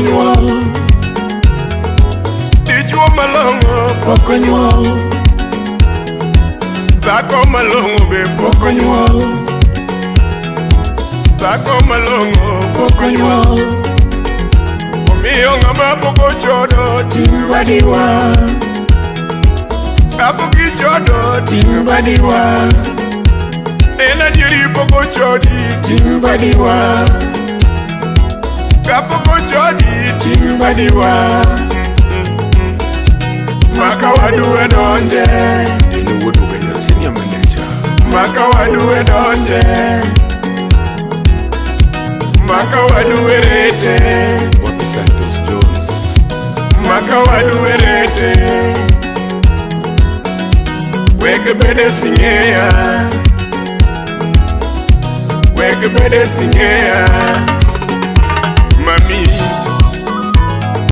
onyuol. Dichuo malong'o pok onyuol. Dhako malong'o be pok onyuol. Dhako malong'o pok onyuol. Omiyo ng'ama pok ochodo ting' badiwa. Kapok ichodo ting' badiwa. En adieri pok ochodi ting' badiwa. Kapok ochodi ting' badiwa. Maka wadu e donje. Dino wuod Ugenya senior manager. Maka wadu e donje. Maka wadu e rete. Wapi Santos Jones. Maka wadu e rete. Weg bede sing'eya. Weg bede sing'eya.